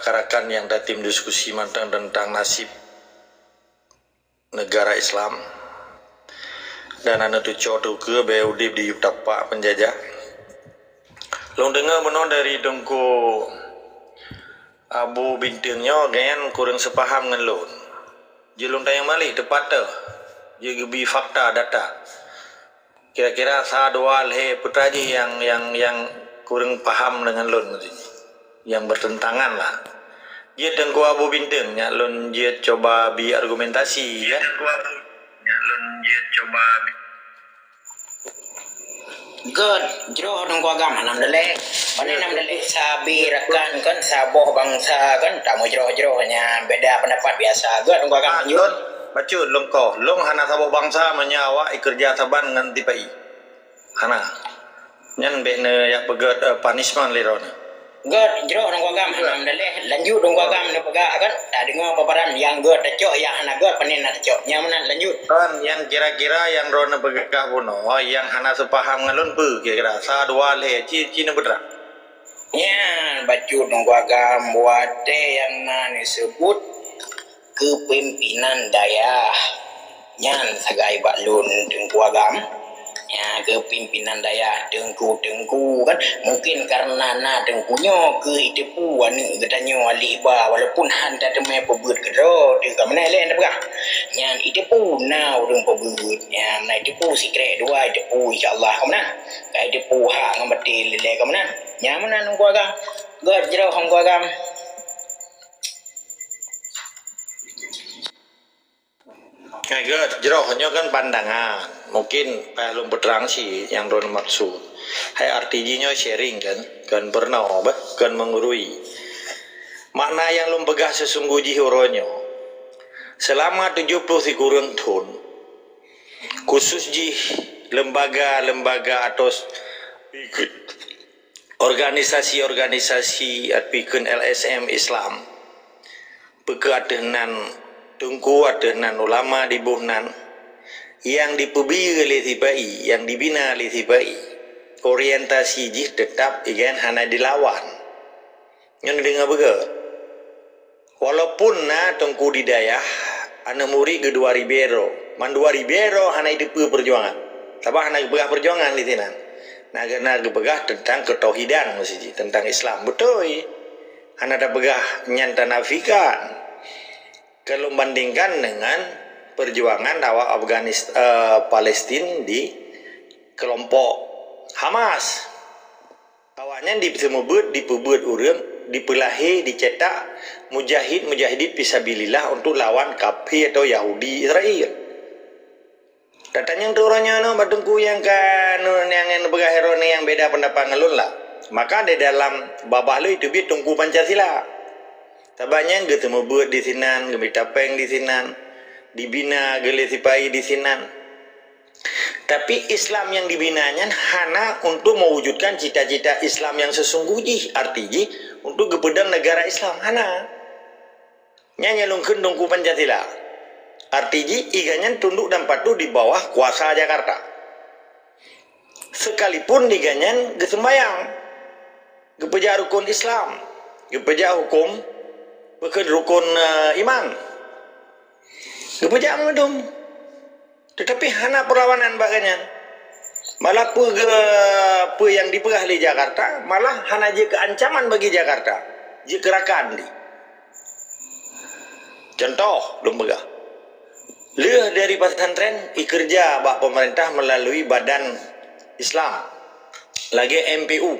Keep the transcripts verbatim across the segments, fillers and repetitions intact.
rakan nyang tatem diskusi mantong teuntang nasib neugara Islam dan aneuk tuco teukeue bèk udeb di yup tapak peunjajah. Lôn deungoe bunoe dari Teungku Abu Binteng nyoe, gobnyan kureueng seupaham ngon lôn. Jeuet lôn tanyong balik, teupat teuh. Jeuet geubi fakta, data. Kira-kira sa dua lhèe peue teuk jih nyang, nyang, nyang kureueng paham deungon lôn, nyang bertentangan lah. Jeuet Teungku Abu Binteng, nyak lôn jeuet cuba bi argumentasi, ya. Gèt, jroh Teungku Agam, alhamdulillah. Pane alhamdulillah, sabe rakan kan, saboh bansa kan, tameujroh-jroh nyan, beda pendapat biasa. Gèt Teungku Agam, lanjut. Lôn, bacut lôn koh, lôn hana saboh bansa meunyoe awak ikeureuja saban ngon sipa-i. Hana. Nyan bèk neujak peugèt, eh, punishment lé droeneuh. Gèt, jroh Teungku Agam, alhamdulillah. Lanjut Teungku Agam neupeugah kan, tadeungoe paparan nyang gèt tacok, nyang hana gèt pane na tacok. Nyang meunan lanjut. Kan, nyang kira-kira nyang droeneuh peugah bunoe, nyang hana seupaham ngon lôn peue kira-kira? Sa dua lhèe, ci, ci neubeutrang. Nyan, bacut Teungku Agam, watèe nyang na neuseubut keupimpinan dayah. Nyan sagai bak lôn Teungku Agam. Ya, keupimpinan dayah teungku-teungku kan. Mungkin karena na teungku nyoe keuh jiteupeue aneuk geutanyoe Alif Ba, walaupun han tateumé peubeuet keudroe, teuka meunan lé tapeugah. Nyan jiteupeue na ureueng peubeuet. Nyan na jiteupeue sikrek dua jiteupeue, insya Allah, ka meunan. Ka jiteupeue hak ngon batil lé ka meunan. Nyan meunan Teungku Agam. Gèt jroh Teungku Agam. Hai gèt, jroh nyoe kan pandangan. Mungkin payah lôn peutrang cit nyang droeneuh maksud. Hai arti jih nyoe sharing kan, kon peurunoe beh, kon meunggurui. Makna nyang lôn peugah seusunggoh jih uroe nyoe, seulama tujoh ploh sikureueng thon, khusus jih lembaga-lembaga atau organisasi-organisasi ateueh pikeuen L S M Islam, peue keuh ateueh nan teungku, ateueh nan ulama di boh nan, nyang dipeubiyeu lé sipa-i, nyang dibina lé sipa-i, orientasi jih teutab igan hana dilawan. Nyoe neudeungoe beugèt. Walaupun na teungku di dayah, aneuk murit geuh dua ribèe droe, mandua ribèe droe hana jiteupeue peujuangan. Sabab hana geupeugah peujuangan di sinan. Na geu-, na geupeugah teuntang keutauhidan meusti jih, teuntang Islam. Beutôi. Hana tapeugah nyan tanafikan. Kalau bandingkan dengan peujuangan awak Afghanis-, eh, Palestin di kelompok Hamas. Awaknyan diseumeubeuet, dipeubeuet ureueng, dipeulahé, dicetak mujahid-mujahidin fisabilillah untuk lawan kafé atau Yahudi Israel. Tatanyong keu uroe nyoe nyoe bak teungku nyang ka nu-, nyang, nyang neupeugah droeneuh nyang beda pendapat ngon lôn lah. Maka di dalam babah lôn teubiet Teungku Pancasila. Sabab nyan geuseumeubeuet di sinan, geumita péng di sinan, dibina geuh lé sipa-i di sinan. Tapi Islam nyang dibina nyan hana untuk mewujudkan cita-cita Islam nyang seusunggoh jih, arti jih untuk geupeudong neugara Islam, hana. Nyan nyang lôn kheun Teungku Pancasila. Arti jih, iganyan tunduk dan patuh di bawah kuasa Jakarta. Sekalipun iganyan geuseumbayang, geupeujak rukon Islam, geupeujak huköm, peue kheun rukon, eh, iman. Geupeujak mandum. Teutapi hana peulawanan bak gobnyan. Malah peue ge-, peue nyang dipeugah lé Jakarta, malah hana jeuet keu ancaman bagi Jakarta. Jeuet keu rakan di. Contoh, lôn peugah. Lheueh dari pesantren, ikeureuja bak pemerintah melalui badan Islam. Lagèe M P U.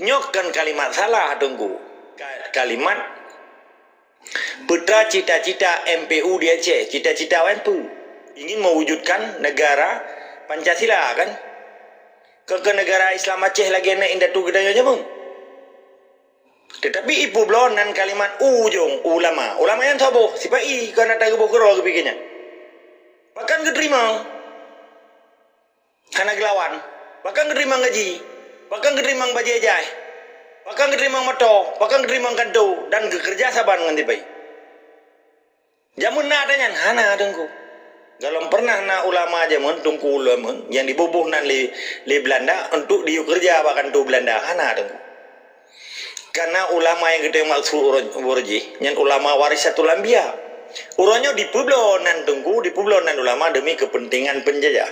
Nyoe kon kalimat salah, Teungku. Ka-, kalimat Peue cita-cita M P U di Aceh, cita-cita awaknyan peue? Ingin mewujudkan negara Pancasila, kan? Keu, keu negara Islam Aceh lagèe na indatu geutanyoe jameun. Teutapi ipeubloe nan kalimat u ujong, ulama. Ulama nyan saboh, sipa-i, kon ata geuboh keudroe geupike nyan. Pakon geuteurimong? Hana geulawan. Pakon geuteurimong gaji? Pakon geuteurimong bajèe jai? Pakon geuteurimong moto? Pakon geuteurimong kantô? Dan geukeureuja saban ngon sipa-i. Jameun na ata nyan? Hana, Teungku. Golom pernah na ulama jameun, teungku ulama, nyang diboh-boh nan lé, lé Beulanda untuk jiyue keureuja bak kantô Beulanda. Hana, Teungku. Karena ulama nyang geutanyoe maksud uroe, uroe jih, nyan ulama warisatul anbiya. Uroe nyoe dipeubloe nan teungku, dipeubloe nan ulama demi kepentingan penjajah.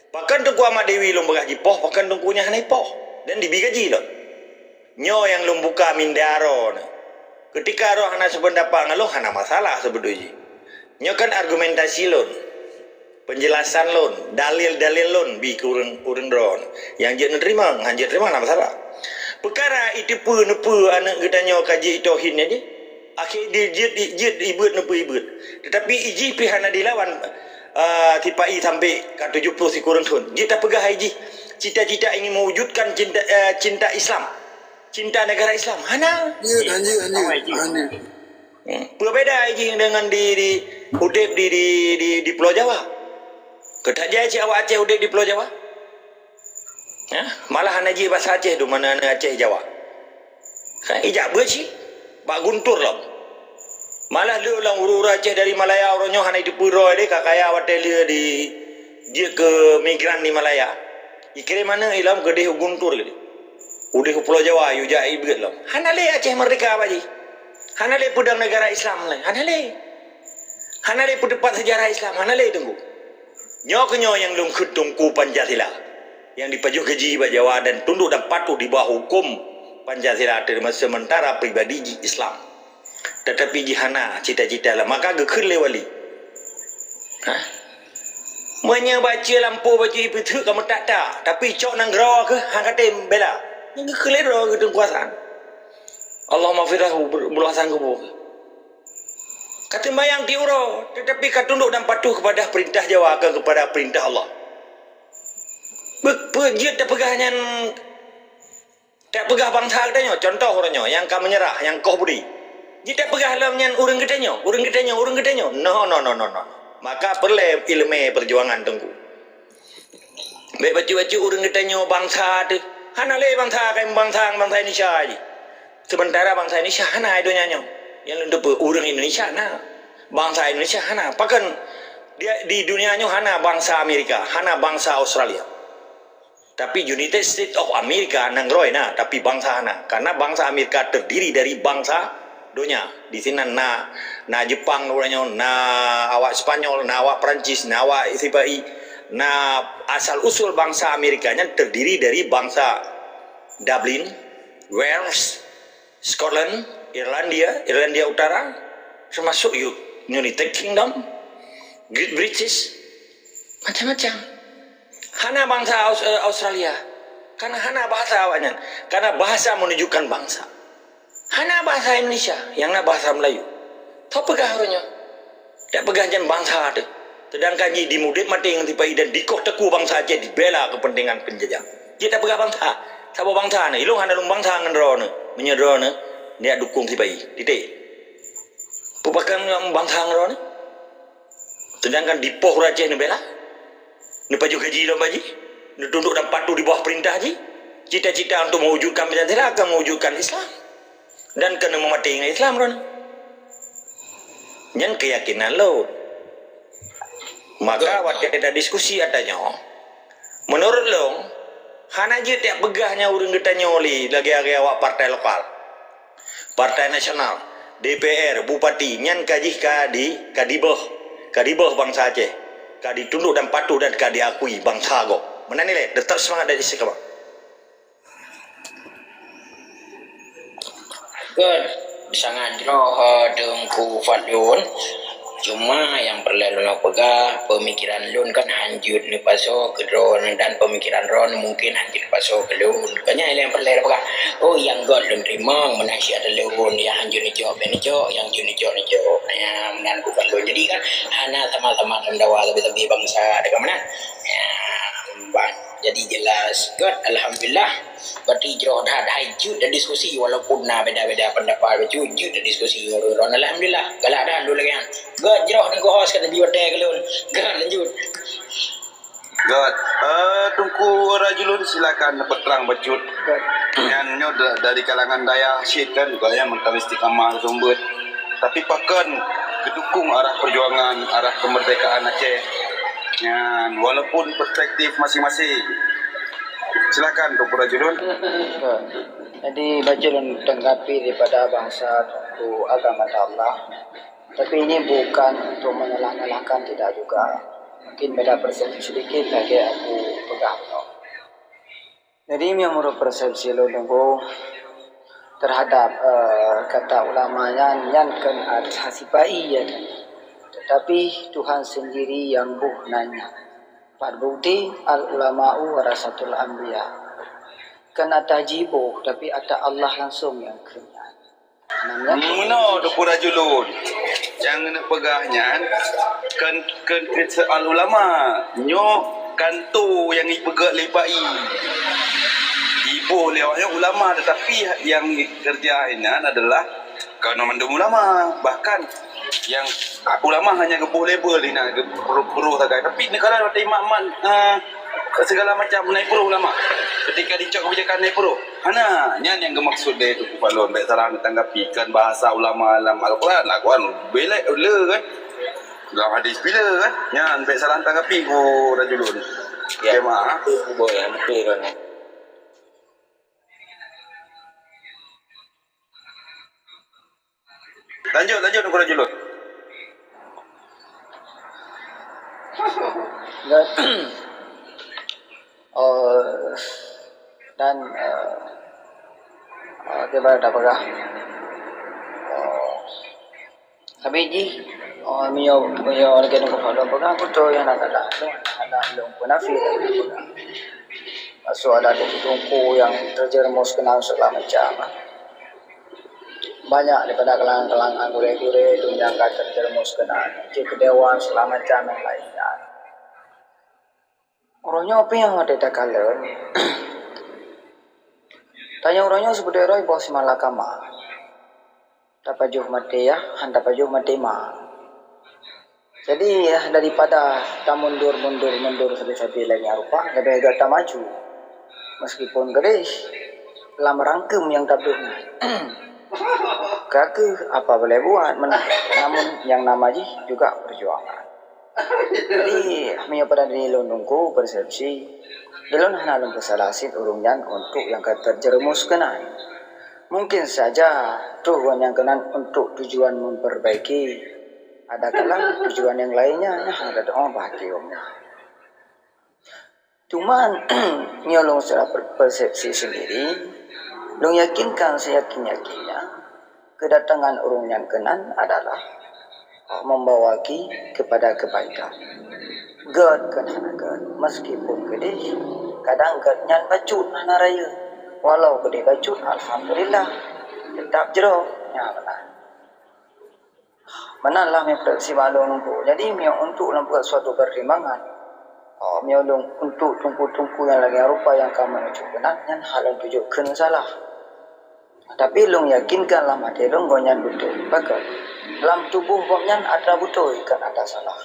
Pakon Teungku Ahmad Dewi lôn peugah jipoh, pakon teungku nyan hana jipoh. Dan dibi gaji lom. Nyoe nyang lôn buka minda droeneuh. Keutika droe hana seupeundapat ngon lôn, hana masalah seubeutôi jih. Nyoe kan argumentasi lôn. Penjelasan lôn, dalil-dalil lôn bi keu ureuëng, ureuëng droeneuh. Nyang jeuet neuteurimong, han jeuet teurimong, hana masalah. Peukara iteupeue neupeue aneuëk geutanyoe ka jeuet itohin nyan jih. Akhé jeuet, jeuet ibeuet neupeue ibeuet. Tetapi ijih pih hana dilawan, ah, sipa-i sampai ka tujoh ploh sikureueng thon. Jeuet tapeugah ijih cita-cita ingin mewujudkan cinta, eh, cinta Islam. Cinta negara Islam. Hana. Jeuet, han jeuet, han jeuet, han jeuet. Hmm. Peue beda ijih deungon di, di udeb di, di, di, di Pulo Jawa? Keu that jai cit awak Aceh udeb di Pulo Jawa? Hah? Malah hana jih basa Aceh tu, mana na Aceh Jawa. Kan ijak beuet cit bak Guntur lom. Malah le lam ureuëng-ureuëng Aceh dari Malaya uroe nyoe hana jiteupeue droe lé, ka kaya watée le di jeuet keu migran di Malaya. Ikirém aneuëk ilom keudeh u Guntur lé. Udeh u Pulo Jawa, yue jak ibeuet lom. Hana lé Aceh merdeka bak jih. Hana lé peudong negara Islam lé. Hana lé. Hana lé peuteupat sejarah Islam. Hana lé teungku. Nyoe keuh nyoe nyang lôn kheun teungku Pancasila. Nyang dipajoh gaji bak Jawa dan tunduk dan patuh di bawah huköm Pancasila, sementara pribadi jih Islam. Tetapi jih hana cita-cita lah. Maka geukheun lé wali. Hah? Meunyoe baca lampôh baca ipeutheuk ka meutak-tak, tapi cok nanggroe keuh han katem bela. Nyang geukheun lé droe geuteung kuasaan. Allahumma firlahu buluh sang kubu. Ka teumayang di uroe, tetapi ka tunduk dan patuh kepada perintah Jawa, bukan kepada perintah Allah. Be-, peue jeuet tapeugah nyan, tapeugah bansa geutanyoe, contoh uroe nyoe, nyang ka menyerah, nyang koh budi. Jeuet tapeugah lom nyan ureuëng geutanyoe, ureuëng geutanyoe, ureuëng geutanyoe. No, no, no, no, no. Maka peureulée iéleumé perjuangan teungku. Bék bacut-bacut ureuëng geutanyoe bansa teuh. Hana lé bansa, kain bansa, bansa Indonesia jih. Sementara bansa Indonesia hana di donya nyoe. Nyang lôn teupeue ureuëng Indonesia na. Bansa Indonesia hana. Pakon di, di donya nyoe hana bansa Amerika, hana bansa Australia. Tapi United States of America nanggroe na, tapi bansa hana. Karena bansa Amerika terdiri dari bansa donya. Di sinan na, na Jepang uroe nyoe, na awak Spanyol, na awak Perancis, na awak sipa-i, na asal usul bansa Amerika nyan terdiri dari bansa Dublin, Wales, Scotland, Irlandia, Irlandia Utara, termasuk U-, United Kingdom, Great British, macam-macam. Hana bansa Aus-, eh, Australia. Karena hana bahasa awaknyan. Karena bahasa menunjukkan bangsa. Hana bahasa Indonesia, nyang na bahasa Melayu. Soe peugah uroe nyoe? Tapeugah nyan bansa teuh. Sedangkan jih dimudeb maté ngon sipa-i dan dikoh teukue bansa Aceh dibela kepentingan penjajah. Jih tapeugah bansa. Saboh bansa nyoe, ilôn hana lôn bansa ngon droeneuh. Meunyoe droeneuh, neujak dukung sipa-i. Titik. Peue pakon ngon bansa ngon droeneuh? Sedangkan dipoh ureuëng Aceh neubela, neupajoh gaji lom bak jih, neutundok dan patuh di bawah perintah jih. Cita-cita untuk mewujudkan Pancasila akan mewujudkan Islam. Dan keuneuk meumaté ngon Islam droeneuh. Nyan keuyakinan lôn. Maka watée na diskusi ata nyoe, meunurot lôn, hana jeuet tapeugah nyan ureuëng geutanyoe lé lagée-lagée awak partai lokal. Partai Nasional, D P R, bupati, nyan ka jih ka di, ka dibeuh, ka dibeuh bansa Aceh, ka ditundok dan patuh dan ka diakui bansa gob. Meunan ilée, tetap seumangat dan istiqamah. Good. Sangat jroh, eh, Teungku Fadlun. Cuma nyang peureulée lôn peugah, peumikiran lôn kan hanjeuet neupasoe keu droeneuh dan peumikiran droeneuh mungken hanjeuet neupasoe keu lôn. Keu nyan ilée nyang peureulée peugah, oh, nyang göt lôn teurimong, meunan siat lôn, nyang hanjeuet neucok bék neucok, nyang jeuet neucok neucok. Nyan meunan bukan lôn. Jadi kan hana sama-sama dawa sabe-sabe bansa deungon meunan. Nyan ban. Jadi jelas. Good, alhamdulillah. Berarti jroh that hai jeuet dan diskusi walaupun na beda-beda pendapat, jeuet, jeuet dan diskusi ngon ureuëng. Alhamdulillah. Galak dah lôn lagée nyan. Good, jroh dan kuhos kan lebih watée keu lôn. Good, lanjut. Good. Eh, Teungku Rajulun, silakan berterang bacut. Good. Nyan nyoe da-, dari kalangan dayah cit kan, bukan yang mentang istiqamah sumber. Tapi pakon geudukung arah perjuangan, arah kemerdekaan Aceh. Nyan, walaupun perspektif masing-masing. Silakan, Teungku Rajulun. Jadi, bacut lôn tanggapi daripada bahasa Teungku agama Allah. Tapi ini bukan untuk menyalah-nyalahkan, tidak juga. Mungkin beda persepsi sedikit lagèe aku peugah nyoe. Jadi, meunurot persepsi lôn Teungku terhadap, eh, kata ulama nyan, nyan kon ata sipa-i ya kan. Tetapi Tuhan sendiri yang boh nan nyan. Pat bukti, al-ulama'u warasatul anbiya. Kon ata jiboh, tapi ata Allah langsung nyang kheun nyan. Meunoe Teungku Rajulun. Nyang neupeugah nyan kon, kon, kon soal ulama. Nyoe kanto nyang ipeugèt lé sipa-i. Iboh lé awak nyoe ulama, tetapi nyang keureuja inan adalah kon mandum ulama. Bahkan nyang ulama hanya geuboh label inan, geupeurôh-peurôh sagai. Tapi neukala watèe imat-mat, eh, segala macam na ipeurôh ulama. Ketika dicok kebijakan na ipeurôh. Hana, nyan nyang geumaksud lé Teungku Fadlon, bèk salah neutanggapi, kan bahasa ulama lam Al-Quran, Al-Quran bilek le kan. Dalam hadis pih le kan. Nyan bèk salah neutanggapi, Teungku Rajulun. Ya, jemaah. Betul, ya, betul, kan. Lanjut, lanjut, Teungku Rajulun. Dan, eh, dan, eh, eh, kiban tapeugah. Eh, tapi jih, eh, meunyoe, meunyoe lagèe Teungku Fadlon peugah, beutôi nyang na salah. Hana lôn peunafi lagèe peugah. Maksud ada teungku-teungku nyang terjerumus keunan segala macam. Banyak daripada kalangan-kalangan gurèe-gurèe tu nyang ka terjerumus keunan, jeuet keu dewan segala macam nyang laén nyan. Uroe nyoe piang watèe takalon. Tanyoe uroe nyoe sibeudôh droe boh si malakama. Tapajoh maté yah, han tapajoh maté ma. Jadi, eh, daripada tamundur-mundur, mundur sabe-sabe lagèe nyan rupa, leubeh gèt tamaju. Meskipun keudéh lam rangkeum nyang tabeuh nyan. Ka kheueh apa boleh buat meunan, namun nyang nama jih juga perjuangan. Jadi, meunyoe pada diri lôn Teungku persepsi, lôn hana lôn peusalah cit ureueng nyan untuk nyang ka terjerumus keunan. Mungkin saja troh gobnyan keunan untuk tujuan memperbaiki. Adakala tujuan nyang laén nyan hana teudeungoe bak até gobnyan. Cuman, nyoe lôn secara per-, persepsi sendiri, lôn yakinkan seyakin-yakinnya, kedatangan ureueng nyan keunan adalah, eh, membawa ki kepada kebaikan. Gèt keu hana gèt, meskipun keudéh, kadang gèt nyan bacut hana rayeuk. Walau keudéh bacut, alhamdulillah, teutap jroh. Nyan meunan. Meunan lah meuprofesi bak lôn Teungku. Jadi, meunyoe untuk lôn peubuet suatu pertimbangan, oh, meunyoe lôn untuk teungku-teungku nyang lagèe rupa nyang ka meucuba keunan, nyan hana lôn tujoh kheun salah. Tapi lôn yakinkan lam até lôn gobnyan beutôi. Pakon? Lam tuboh gobnyan atra beutôi, kon atra salah.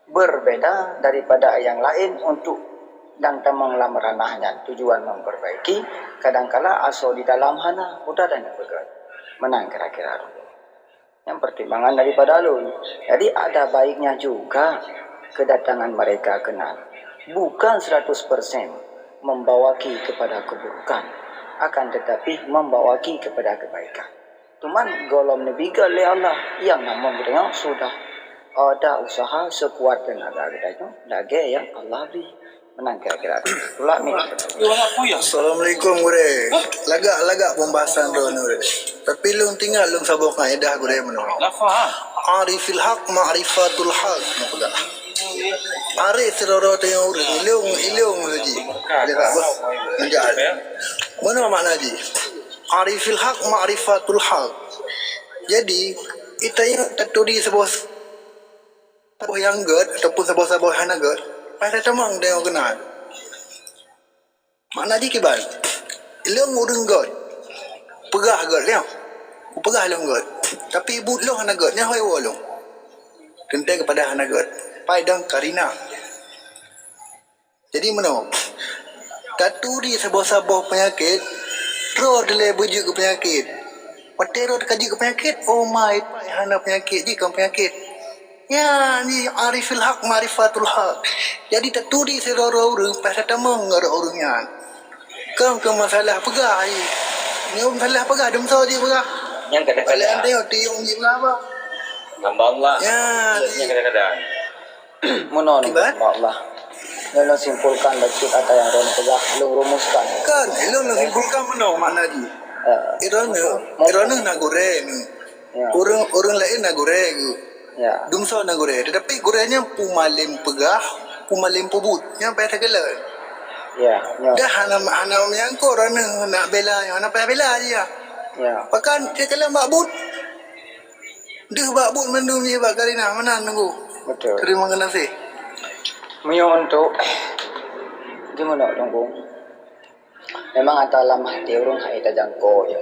Berbeda daripada nyang laén untuk dan tamong lam ranah nyan tujuan memperbaiki, kadangkala asoe di dalam hana, mudah dan beugèt. Meunan kira-kira. Nyan pertimbangan daripada lôn. Jadi, ada baiknya juga kedatangan mereka keunan. Bukan seratus persen membawa ki kepada keburukan, akan tetapi membawa ki kepada kebaikan. Cuman, gohlom neubri gèt lé Allah, nyang na meunan geutanyoe sudah ada usaha sekuat tenaga geutanyoe lagèe nyang Allah bri. Meunan kira-kira. Tulak mic. Assalamualaikum, Gurèe. Lagak-lagak pembahasan droeneuh, Gurèe. Tapi lôn teuingat lôn saboh kaedah, Gurèe, meunoe. Arifil haq ma'rifatul haq. Arif sidroe-droe tanyoe ureueng, ilông, ilông saji. Dia tak apa. Menjadi. Meunoe makna jih? Arifil haq ma'rifatul haq. Jadi, geutanyoe taturi saboh saboh nyang gèt ataupun saboh-saboh hana gèt, paih tatamong tanyoe keunan. Makna jih kiban? Lôn ureueng gèt. Peugah gèt nyoe. Kupeugah lôn gèt. Tapi buet lôn hana gèt, nyan hôi woe lôn. Teuntèe keupada hana gèt. Pai dong karinah. Jadi meunoe, taturi saboh-saboh peunyakét, droe dilèe beujeuet keu peunyakét. Watèe droe ka jeuet keu peunyakét, oh ma, ipat hana peunyakét, jih kon peunyakét. Nyan jih arifil haq ma'rifatul haq. Jadi taturi sidroe-droe ureueng, paih tatamong ngon ureueng nyan. Kon keu masalah peugah jih. Nyoe salah peugah, dumsoe jih peugah. Nyang kadang-kadang. Paléng teuh tiong jih peugah apa? Hamba Allah. Ya, nyang kadang-kadang. Meunoe, hamba Allah. Lôn simpulkan bacut ata nyang lôn peugah, lôn rumuskan. Kan, lôn simpulkan meunoe makna jih. Ya. Droeneuh, droeneuh na gurée nyoe. Ya. Ureuëng, ureuëng laén na gurée geuh. Ya. Dumsoe na gurée. Tetapi gurée nyan peumalém peugah, peumalém peubuet. Nyan payah takalon. Ya, ya. Dah hana, hana menyangkut droeneuh nak bela nyoe, hana payah bela jih ya. Ya. Bahkan takalon bak buet. Deuh bak buet mandum jih bak Karinah meunan nunggu. Betul. Terima kasih. Meunyoe untuk gimana, Teungku? Memang ata lam hati ureuëng hai tajangko, ya,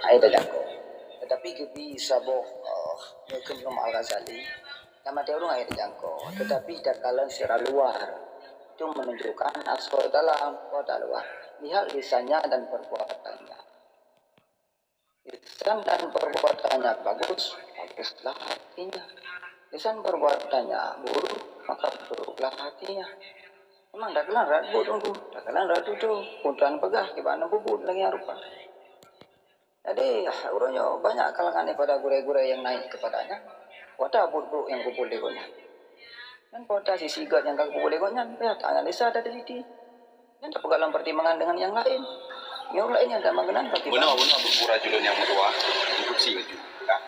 hai tajangko. Tetapi geubi saboh, eh, Imam Al-Ghazali, lam hati ureuëng hai tajangko, tetapi takalon secara luar, itu menunjukkan asoe dalam, kota luar. Lihat lisannya dan perbuatannya. Lisan dan perbuatannya bagus, baguslah hatinya. Lisan perbuatannya buruk, maka buruklah hatinya. Memang takalon rot buet Teungku, takalon rot tutoe, puntan peugah kiban peubuet lagée nyang rupa. Jadi, ah, uroe nyoe banyak kalangan daripada gurée-gurée nyang naik kepadanya. Watée buet brok nyang geupeubuet lé gobnyan. Dan watée sisi gét nyang ka geupeubuet lé gobnyan, payah ta-analisa dan teliti. Nyan tapeugah lam pertimbangan dengan nyang laén. Nyang laén nyan tamong keunan bagi. Beuna, beuna, Teungku Rajulun nyang meutuah. Untuk si baju. Nah.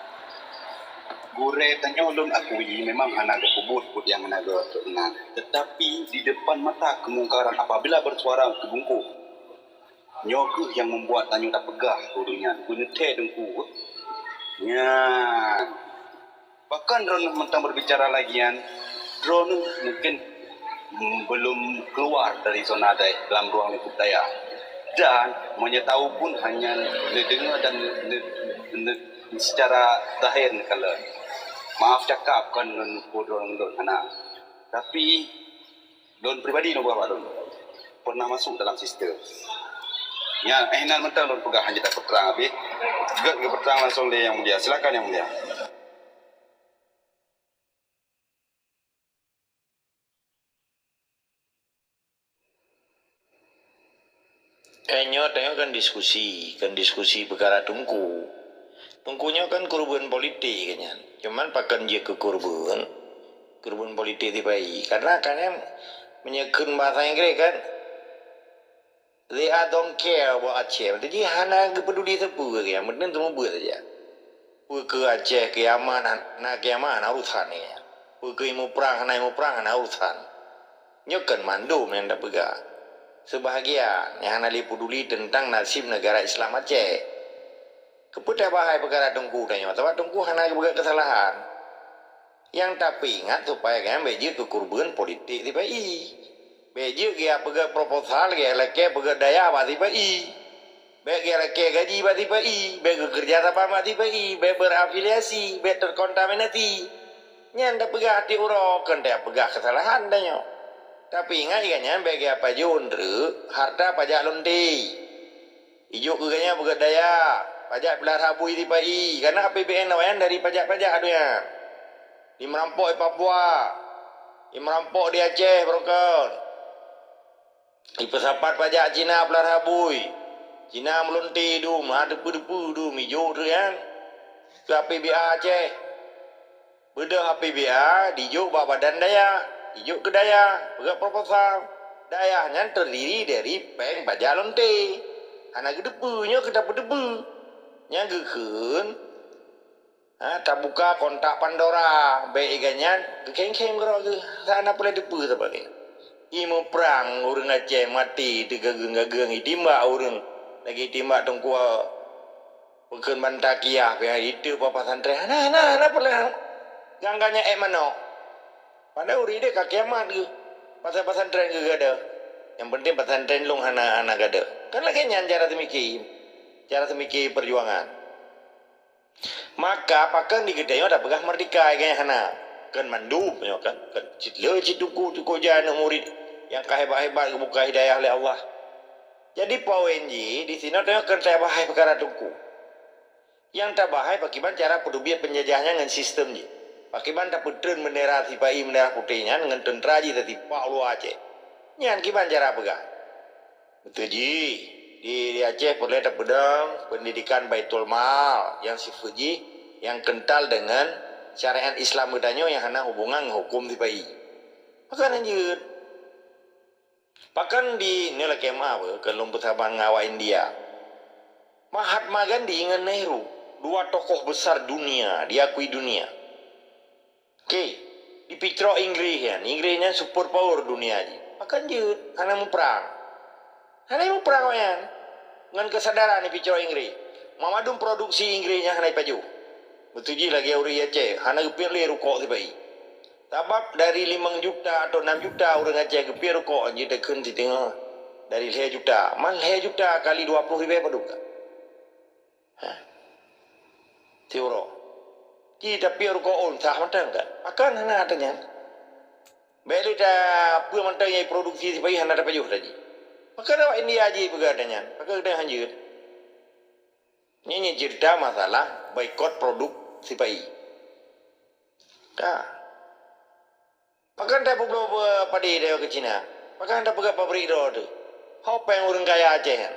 Gurée tanyoe lôn akui memang hana geupeubuet buet nyang hana geutunan. Tetapi di depan mata kemungkaran apabila bersuara teubungkôh. Nyoe kheueh nyang membuat tanyoe tapeugah keu ureuëng nyan, "Beuneuthée Teungku." Nyan. Bahkan droeneuh mantong berbicara lagi nyan, droeneuh mungkin, mm, belum keluar dari zona dai-, dalam ruang lingkup dayah. Dan meunyoe tahu pun hanya neudeungoe dan ne-, ne-, ne-, secara zahir neukalon. Maaf cakap kon lôn ukur droeneuh hana. Tapi Lôn pribadi lôn peugah bak lôn, pernah masuk dalam sistem. Nyan, eh, nan mantong lôn peugah hana tapeutrang habéh. Gét geupeutrang langsung lé Yang Mulia. Silakan Yang Mulia. Eh, nyoe tanyoe kan diskusi, kan diskusi peukara Teungku. Teungku nyoe kan keureubeuen politik kan nyan. Cuman pakon jeuet keu keureubeuen, keureubeuen politik sipa-i. Karena kan nyan meunyoe kheun bahasa Inggréh kan, "They are don't care about Aceh." Maksud jih hana geupeuduli sapeue lagée nyan, meuteun seumeubeuet saja. Peu keu Aceh kiamat, na kiamat hana urusan lagée nyan. Peu keu imeue prang, hana imeue prang, hana urusan. Nyoe kon mandum nyang tapeugah. Seubahagian nyang hana lé peuduli teuntang nasib neugara Islam Aceh. Keupeue tabahai peukara Teungku tanyoe? Sabab Teungku hana geupeugah keusalahan. Nyang tapeuingat supaya gobnyan bék jeuet keu keureubeuen politik sipa-i. Bék jeuet geupeugah proposal, geupeulakée peugét dayah bak sipa-i. Bék geupeulakée gaji bak sipa-i, bék geukeureuja saban bak sipa-i, bék berafiliasi, bék terkontaminasi. Nyan tapeugah até uroe, kon tapeugah keusalahan tanyoe. Tapi ingat gobnyan bék geupajoh treuk hareuta pajak lonte. Ijok keu gobnyan peugét dayah, pajak peulara bui sipa-i, karena A P B N awaknyan dari pajak-pajak tu nyan. Imerampok di Papua, imerampok di Aceh, beurokon. Ipeusapat pajak Cina peulara bui. Cina meulonte dum, na deupeu-deupeu dum, ijok treuk nyan. Keu A P B A Aceh. Beudôh A P B A dijok bak badan dayah, dijok keu dayah, peugét proposal. Dayah nyan teurdiri dari péng pajak lonte. Hana geudeupeu nyoe keu tapeudeupeu. Nyang geukheun, ha, tabuka kontak Pandora, bék iga nyan geukhém-khém keudroe geuh. Hana peureulée deupeu sabe lé. Imeue prang ureuëng Aceh maté teugageung-gageung, itimbak ureuëng lagée timbak teungku Peukheun banta kiyah pih hai itu bak pesantren. Hana, hana, hana pernah. Gangga nyan ék manok. Padahai ureuëng idéh ka kiamat geuh. Pasai pesantren geuh gada. Nyang penting pesantren lôn hana, hana gada. Kan lagée nyan cara teumiki. Cara teumiki perjuangan. Maka pakon di geutanyoe tapeugah merdeka, geutanyoe hana. Kan mandum nyoe kan. Kan cit le cit tuku, tuku ja aneuk murit nyang ka hebat-hebat geubuka hidayah lé Allah. Jadi poin jih di sinoe tanyoe kon tabahai peukara teungku. Nyang tabahai pakiban cara peuteubiet peunjajah nyan ngon sistem jih. Pakiban tapeutreun bendera sipa-i bendera putéh nyan ngon teuntra jih tasipak u luwa Aceh. Nyan kiban cara peugah. Beutôi jih. Di, di Aceh peureulée tapeudong peundidikan Baitul Mal nyang sifeuet jih nyang keuntal deungon syariat Islam geutanyoe nyang hana hubongan ngon huköm sipa-i. Pakon hanjeuet? Pakon di, nyoe lakée meu'ah beu, keu lôn peusaban ngon awak India. Mahatma Gandhi ngon Nehru, dua tokoh besar dunia, diakui dunia. Oke, dipicrok Inggréh nyan. Inggréh nyan super power dunia jih. Pakon jeuet, hana muprang. Hana muprang awaknyan. Ngon keusadaran dipicrok Inggréh. Mamandum produksi Inggréh nyan hana ipajoh. Beutôi jih lagée ureuëng Aceh, hana geupiek lé rukok sipa-i. Sabab dari limong juta atau enam juta ureuëng Aceh geupiek rukok jih takheun siteungoh dari lhée juta. Man lhée juta kali dua ploh ribée padub ka? Hah? Siuroe. Ji tapi rukok ôn sah mantong kan? Pakon hana ata nyan? Bék lé ta peue mantong nyang produksi sipa-i hana tapajoh tadi. Pakon awak India ji peugah ata nyan? Pakon geutanyoe hanjeuet? Nyan, nyan cerita masalah boikot produk sipa-i. Ka. Pakon tapeuglot padé tanyoe keu Cina? Pakon tapeugah pabrik droe teuh? Ho péng ureuëng kaya Aceh nyan?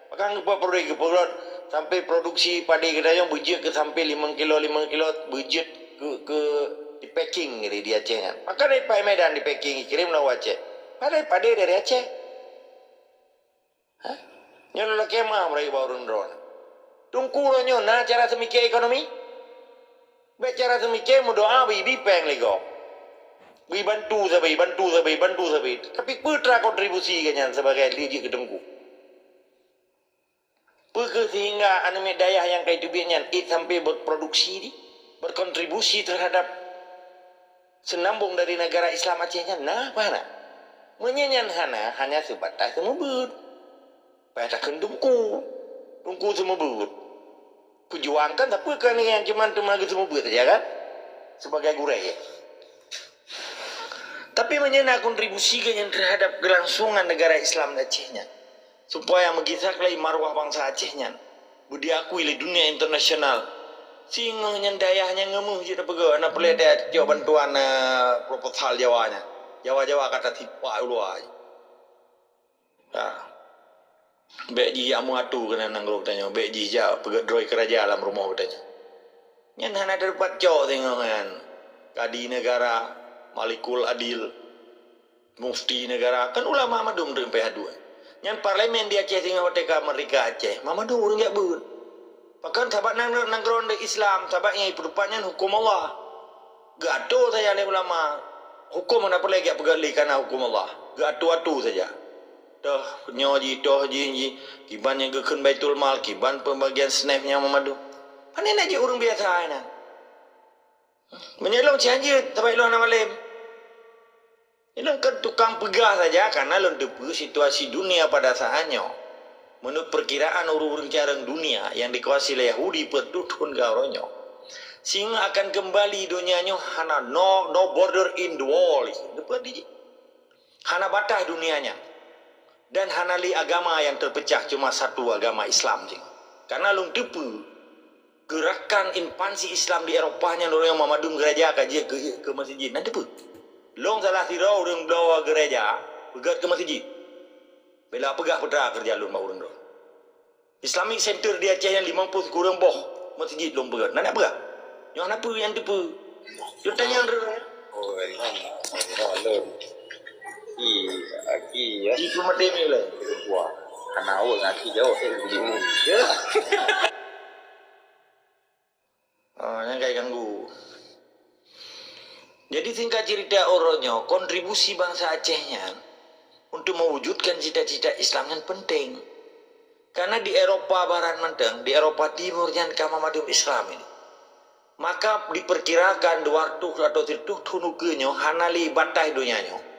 Pakon geupeuproduksi, geupeuglot sampai produksi padé geutanyoe beujeuet keu sampai limong kilo, limong kilo beujeuet keu, keu di-packing di, di Aceh nyan? Pakon dari Medan di-packing ikirém na u Aceh? Padé, padé dari Aceh. Hah? Nyoe lôn lakée meu'ah bak ureuëng droe. Teungku, uroe nyoe na cara seumiké ekonomi? Bék cara seumiké meudoa bri-bri péng lé gob. Bri bantu sabe, bantu sabe, bantu sabe. Tapi peue tra kontribusi geuh nyan sibagai lé jeuet keu teungku? Peue kheueh sehingga aneuk miet dayah nyang ka iteubiet nyan ék sampai berproduksi di, berkontribusi terhadap seunambong dari negara Islam Aceh nyan na, bah na? Meunyoe nyan hana, hanya seubatas seumeubeuet. Payah takheun teungku, teungku seumeubeuet. Peujuang kan sapeue keu nyang cuman teuma geuseumeubeuet saja kan? Sebagai gurée. Tapi meunyoe na kontribusi geuh nyan terhadap keulangsungan negara Islam di Aceh nyan, supaya meugisa lé marwah bansa Aceh nyan, beu diakui lé dunia internasional. Singoh nyan dayah nyang ngeumeuh jeuet tapeugah, na peureulée tacok bantuan, eh, proposal Jawa nyan. Jawa-Jawa ka tasipak u luwa. Ha. Bék jih jak meuatu keunan nanggroe geutanyoe, bék jih jak peugét droe keuraja lam rumoh geutanyoe. Nyan hana teupat cok singoh nyan. Kadi negara, Malikul Adil, Mufti negara, kan ulama mandum teuk pih aduan. Nyan parlemen di Aceh singoh watée ka merdeka Aceh, mandum ureuëng jak beuet. Pakon? Sabab nang-, nanggroe Islam, sabab nyang ipeutupat nyan huköm Allah. Geuatur saja lé ulama. Huköm hana peureulée jak peugét lé kana huköm Allah. Geuatur-atur saja. Toh nyoe jih, toh jih, jih. Kiban nyang geukheun Baitul Mal, kiban peubagian snap nyang mandum. Pane na jih ureuëng biasa nyan. Meunyoe lôn cit hanjeuet, sabab lôn hana malem. Ilôn kan tukang peugah saja karena lôn teupeue situasi dunia pada saat nyoe. Meunurot peurkiraan ureuëng-ureuëng carông dunia nyang dikuasai lé Yahudi peuet reutôh thon ka uroe nyoe, singoh akan keumbali donya nyoe hana no, no border in the world. Teupeue jih? Hana bataih dunia nyan. Dan hana lé agama nyang teupeucah, cuma satu agama Islam singoh. Karena lôn teupeue, geurakan infansi Islam di Eropa nyan ureuëng mandum geuraja ka jeuet keu, keu meuseujid. Na teupeue? Lôn salah sidroe ureuëng bloe geuraja peugét keu meuseujid. Bela peugah peue teuma keuraja lôn bak ureuëng droe. Islamic Center di Aceh nyan limong ploh sikureueng boh meuseujid lôn peugét. Na, na peugah? Nyoe na peue nyang teupeue? Lôn tanyong droe. Oh, memang. Memang lôn. Aki, aki, ya. Di peumati ni lah. Wah, anak awak dengan aki jauh, eh, begini. Ya. Oh, nyang ka ganggu. Jadi, singkat cerita, uroe nyoe, kontribusi bansa Aceh nyan untuk mewujudkan cita-cita Islam nyan penting. Karena di Eropa Barat mantong, di Eropa Timur nyan ka mandum Islam ini. Maka diperkirakan dua ratus atau seratus thon ukeue nyoe hana lé bataih donya nyoe.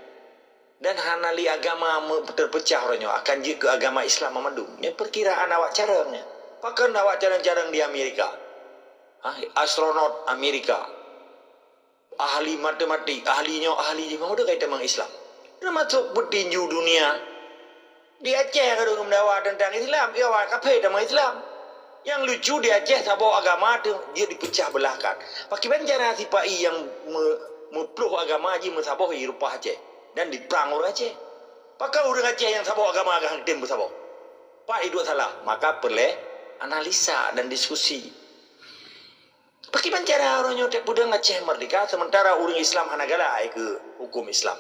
Dan hana lé agama me-, terpecah uroe nyoe, akan jeuet keu agama Islam mandum. Nyoe perkiraan awak carông nyoe. Pakon awak carông-carông di Amerika? Ha, astronot Amerika, ahli matematik, ahli nyoe, ahli jih, meunurot kaitan ngon Islam. Termasuk peutinju dunia. Di Aceh ka dong meudawa teuntang Islam, ya, awak kafé tamong Islam. Nyang lucu di Aceh saboh agama teuh jeuet dipeucah beulahkan. Pakriban cara sipa-i nyang me-, meuploh agama jih meusaboh i rumoh Aceh dan diprang ureuëng Aceh. Pakon ureuëng Aceh nyang saboh agama ka han tem beusaboh? Pat iduek salah, maka peureulée analisa dan diskusi. Pakriban cara uroe nyoe teuk peudong Aceh merdeka, sementara ureuëng Islam hana galak keu huköm Islam?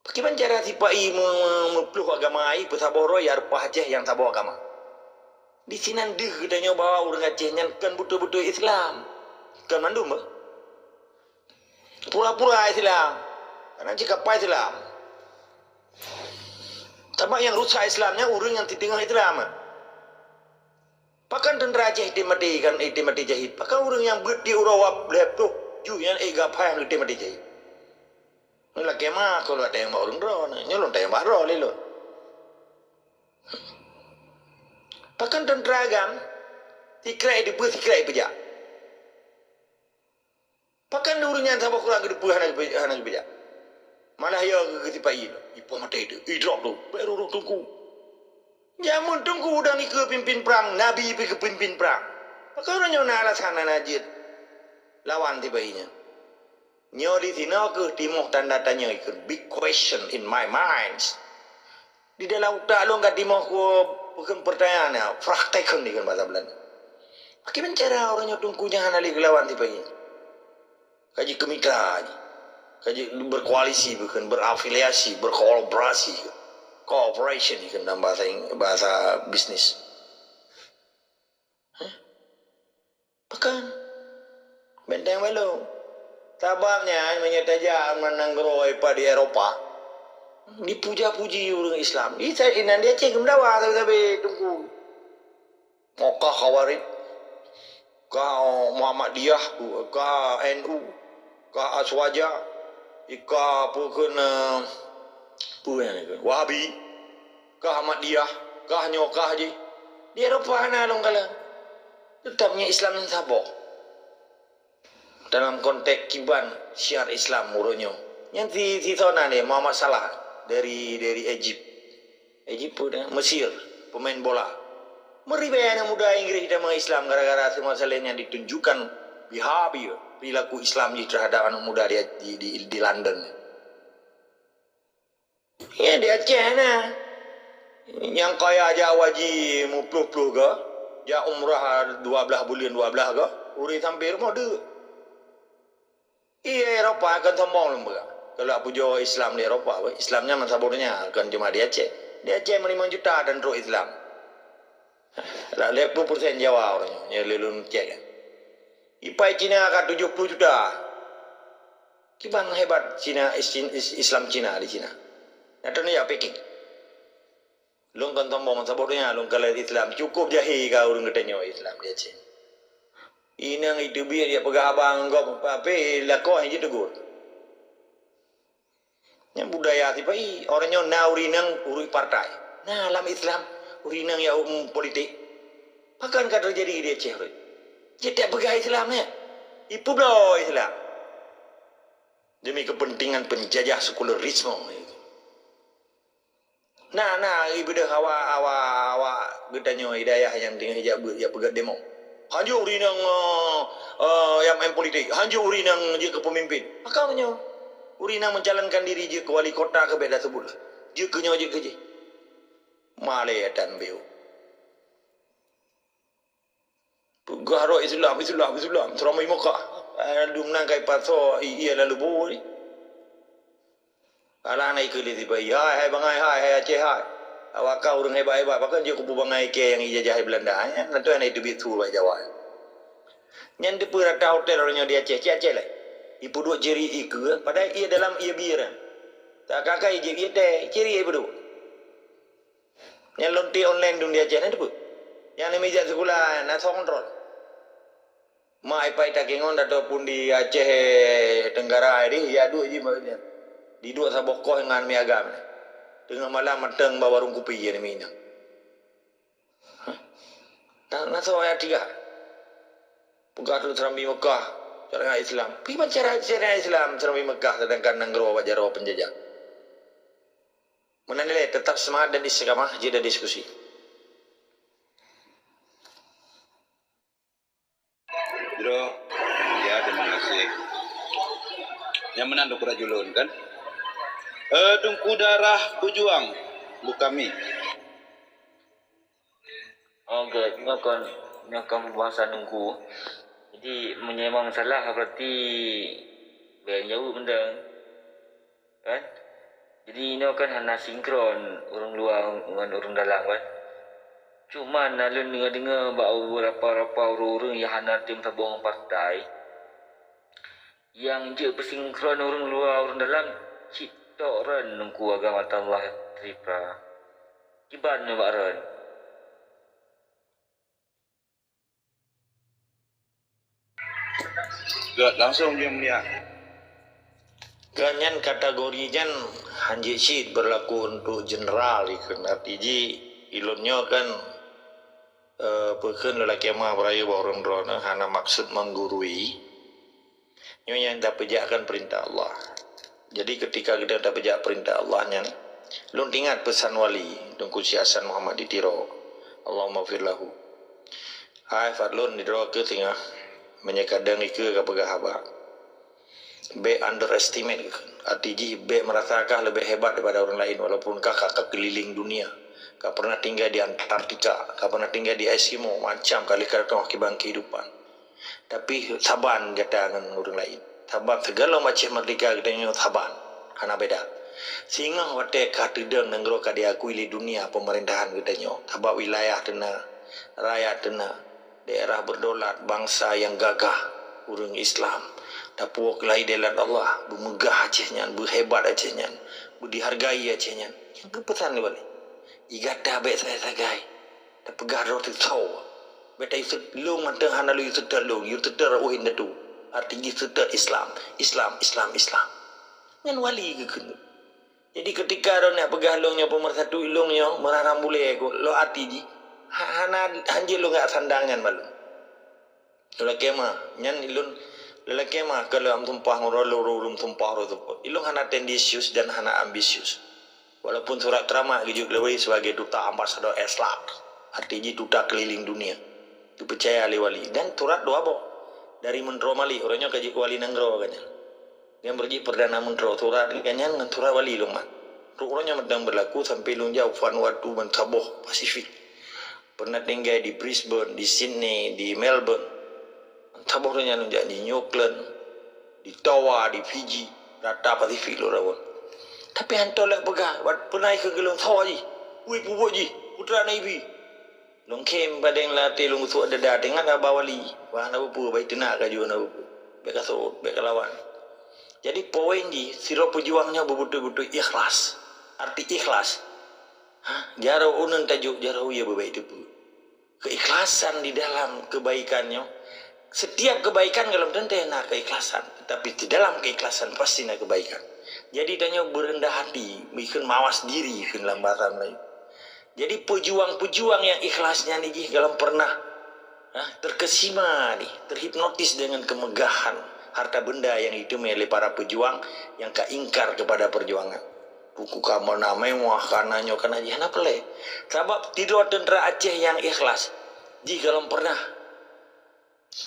Pakriban cara sipa-i me-, me-, meuploh agama, i peusaboh droe ya reupah Aceh nyang saboh agama? Di sinan deuh geutanyoe bahwa ureuëng Aceh nyan kon beutôi-beutôi Islam. Kon mandum, bah. Pura-pura Islam. Karena cit kapa Islam. Tapi nyang rusak Islam nyan ureuëng nyang titeungoh Islam. Pakon teuntra Aceh item maté kan, item maté jahit? Pakon ureuëng nyang beuet di uroe wab lhée ploh juh nyan ék gapai nyang item maté jahit? Lakée meuah kon lôn tanyong bak ureuëng droe, nyoe lôn tanyong bak droe lé lôn. Pakon teuntra agam sikrek deupeue sikrek peujak? Pakon ureuëng nyan saboh kurang geuteupeue hana geupeu-, hana geupeujak? Malah yo geusipa-i, ipoh maté teuh, idrop teuh, bèk rôh-rôh teungku. Jameun teungku dan ikeue pimpin prang, nabi pi keu pimpin prang. Pakon uroe nyoe na alasan hana jeuet lawan sipa-i nyan? Nyoe di sinoe keuh timoh tanda tanya, ikheun big question in my mind. Di dalam utak lôn ka timoh ku peukheun pertanyaan nyan, Fragteken dikheun bahasa Belanda. Pakriban cara uroe nyoe teungku nyan hana lé geulawan sipa-i? Ka jeuet keu mitra jih. Ka jeuet berkoalisi peukheun, berafiliasi, berkolaborasi. Cooperation dikheun dalam bahasa Ing-, bahasa bisnis. Hah? Pakon? Benteng balong. Sabab nyan meunyoe tajak nanggroe ipat di Eropa, dipuja-puji ureuëng Islam. Di sa-, inan di Aceh geumeudawa sabe-sabe teungku. Ka Khawarij, ka Muhammadiyah, ka N U, ka Aswaja, ka peue kheun, eh, peue nyan kheun, Wahabi, ka Ahmadiyah, ka nyoe, ka jih. Di Eropa hana lôn kalon. Teutap nyan Islam nyang saboh. Dalam konteks kiban syiar Islam uroe nyoe. Nyan si, si soe nan deh, Muhammad Salah dari, dari Egypt. Egypt peue dah? Mesir, pemain bola. Meuribèe aneuk muda Inggris tamong Islam gara-gara si Muhammad Salah nyan ditunjukkan behavior, perilaku Islam jih terhadap aneuk muda di, di, di, di London. Ya, di Aceh na. Nyang kaya jak haji meuploh-ploh ga, jak umrah dua blaih buleuen dua blaih ga, ureueng sampoe rumoh deuk. Iya, Eropa kan sombong lom peugah. Kalau pujoe Islam di Eropa, weh, Islam nyan meusaboh donya, kon cuma di Aceh. Di Aceh meunimong juta dan trok Islam. Lah lhèe ploh persen Jawa ureueng nyoe, nyoe lé lôn cek. Ipai Cina ka tujoh ploh juta. Kiban hebat Cina, is-, is-, Islam Cina di Cina. Nyata ni ya Peking. Lôn kon sombong saboh donya, lôn kalon Islam. Cukup jahé ka ureueng geutanyoe Islam di Aceh. Inong iteubiet ya peugah abang gob, tapi lakoe jitegur. Nyan budaya sipai, ureueng nyoe na ureueng inong ureueng partai. Na lam Islam ureueng inong ya um politik. Pakon ka teujadi di Aceh rot? Jeuet peugah Islam nyan. Ipubloe Islam. Demi kepentingan penjajah sekularisme. Na, na, ibeudôh awak, awak, awak geutanyoe hidayah nyang teungoh jak beuet, jak peugah demo. Hanjeuet ureueng inong, eh, eh, nyang main politik. Hanjeuet ureueng inong jeuet keu pemimpin. Maka meunyoe ureueng inong mencalonkan diri jeuet keu wali kota keu bèk taseubut lah. Jeuet keu nyoe, jeuet keu jih. Malèe tan beu. Peugah rot Islam, Islam, Islam, Serambi Mekah. Eh, dum nan kai pasoe, i-, iya lalu bu ni. Alah na ikheun lé sipai, "Hai, hai bangai, hai, hai Aceh, hai. Awak ka ureueng hebat-hebat, pakon jeuet keu bangai kèe nyang ijajah Belanda, eh? Nyan tu hana iteubiet su bak Jawa." Nyan teupeue rata hotel ureueng nyoe di Aceh, cit Aceh lé. Ipeuduek ciri ikeue, padahai ie dalam ie bir. Tak kakai jeuet ie teh, ciri ipeuduek. Nyang lonte online dum di Aceh nyan teupeue? Nyang neumijak sikula na soe kontrol. Mak ipai takengon ataupun di Aceh Tenggara di, ya duek jih bak nyan. Diduek saboh koh ngon mi agam nyan. Teungoh malam mantong bak warong kupi ya neumi nyan. Hah? Na, na soe ayat tiga. Peugah tu Serambi Mekah, syariat Islam. Pi ban cara syariat Islam Serambi Mekah sedangkan nanggroe bak jaroe penjajah. Meunan ilèe, tetap semangat dan istiqamah jeuet dan diskusi. Bro, ya, terima kasih. Nyang meunan dukura julun kan? Eh, Teungku Darah Pejuang. Bukan mi. Oh, gèt, nyoe kon, nyoe kon pembahasan Teungku. Jadi, meunyoe memang salah, berarti bèk jaweueb mantong. Kan? Jadi, inoe kan hana sinkron ureueng luwa ngon ureueng dalam, kan? Cuman, na lôn deungoe-deungoe bak beberapa-beberapa ureueng-ureueng nyang hana tem saboh ngon partai, nyang jeuet peusinkron ureueng luwa ureueng dalam, cit tok ron Teungku agama Allah Tripura. Kiban nyoe bak ron. Gèt, langsung jeuet, Mulia. Gèt, nyan kategori nyan hanjeuet cit berlaku untuk jeneral dikeue. Arti jih, ilôn nyoe kan, eh, peue kheun lôn lakèe meu'ah beurayeuk bak ureueng droeneuh, hana maksud menggurui. Nyoe nyang tapeujakkan peurintah Allah. Jadi, ketika geutanyoe tapeujak peurintah Allah nyan, lôn teuingat peusan Wali, Teungku Syekh Hasan Muhammad di Tiro. Allahummaghfir lahu. Hai, Fadlun, di droe keuh singoh, meunyoe kadang ikeue ka peugah haba. Bèk underestimate kah. Arti jih, bèk merasa kah leubeh hebat daripada ureueng laén, walaupun kah ka, ka keliling dunia. Ka pernah tinggai di Antartika, ka pernah tinggai di Eskimo, macam kali ka teuka akibat kehidupan. Tapi saban gata ngon ureueng laén. Saban, segala macam merdeka geutanyoe saban. Hana beda. Singoh watèe ka teudong nanggroe ka diakui lé dunia pemerintahan geutanyoe. Sabab wilayah teuna, rakyat teuna, daerah berdaulat, bangsa nyang gagah, ureueng Islam. Tapuwoe keuh laén Allah, beumeugah Aceh nyan, beuhebat Aceh nyan, beudihargai Aceh nyan. Nyang geupeusan lé Wali. Di gata bèk sagai-sagai. Tapeugah droe teuh tho. Bèk tayue seut-, lôn mantong hana lôn yue seutôt lôn, yue seutôt rot indatu. Arti jih seutôt Islam, Islam, Islam, Islam. Nyan Wali geukheun. Jadi, ketika droeneuh peugah lôn nyoe pemersatu, lôn nyoe meurah ram bulèe, lôn arti jih, ha-, hana, hanjeuet lôn ngak sandang nyan bak lôn. Lôn lakèe meu'ah, nyan lôn, lôn lakèe meu'ah keu lôn tumpah ngon droe, lôn, lôn tumpah droe teupeu. Lôn hana tendensius dan hana ambisius. Walaupun surat ceramah geujok lé Wali sebagai duta ambasador Islam, arti jih duta keliling dunia, geupeucaya lé Wali. Dan surat dua boh dari Menteri Malik, uroe nyoe ka jeuet keu Wali Nanggroe gobnyan. Nyang beureuji Perdana Menteri, surat gobnyan ngon surat Wali lôn mat. Trok uroe nyoe mantong beurlaku sampoe lôn jak u Vanuatu ban saboh Pasifik. Pernah tinggai di Brisbane, di Sydney, di Melbourne. Saboh donya lôn jak di New Auckland, di Toa, di Fiji, rata Pasifik lôn rawon. Tapi hantom lôn peugah, wat pernah ikheun keu lôn, "Soe jih? Wui peubuet jih, putra Nabi." Lôn khém padeng lam até lôn, geusuet dada, teuingat haba Wali. Wah, na peue-peue, bah iteunak ka jeuet na peue-peue. Bèk ka seuôt, bèk ka lawan. Jadi, poin jih, sidroe peujuang nyoe beubeutôi-beutôi ikhlas. Arti ikhlas, ha, jaroe uneun tajok, jaroe wie beubaih teupeu. Keikhlasan di dalam kebaikan nyoe, setiap kebaikan golom teuntèe na keikhlasan, tetapi di dalam keikhlasan pasti na kebaikan. Jadi, tanyoe beureundah hati, bukon mawas diri kheun lam bahasa Melayu. Jadi, peujuang-peujuang nyang ikhlas nyan jih golom pernah, ha, terkesima jih, terhipnotis dengan kemegahan harta benda yang diteumèe lé para peujuang nyang ka ingkar kepada perjuangan. Buku ka meunan mewah, ka na nyoe, ka na jih, hana peureulèe. Sabab sidroe teuntra Aceh nyang ikhlas, jih golom pernah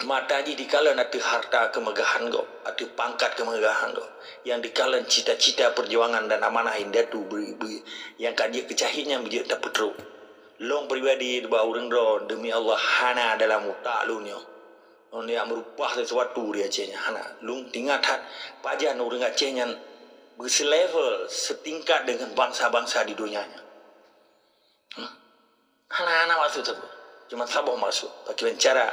mata jih dikalon ateueh harta kemegahan gob, ateueh pangkat kemegahan gob, nyang dikalon cita-cita perjuangan dan amanah indatu beu-, beu-, nyang ka jeuet keu cahit nyan beujeuet tapeutrok. Lôn pribadi bak ureueng droe, demi Allah, hana dalam utak lôn nyoe. Lôn jak meurubah sesuatu di Aceh nyan, hana. Lôn teuingat that pajan ureueng Aceh nyan beuselevel, setingkat dengan bangsa-bangsa di donya nyan. Hmm. Hana, hana maksud sapeue. Cuma saboh maksud. Pakriban cara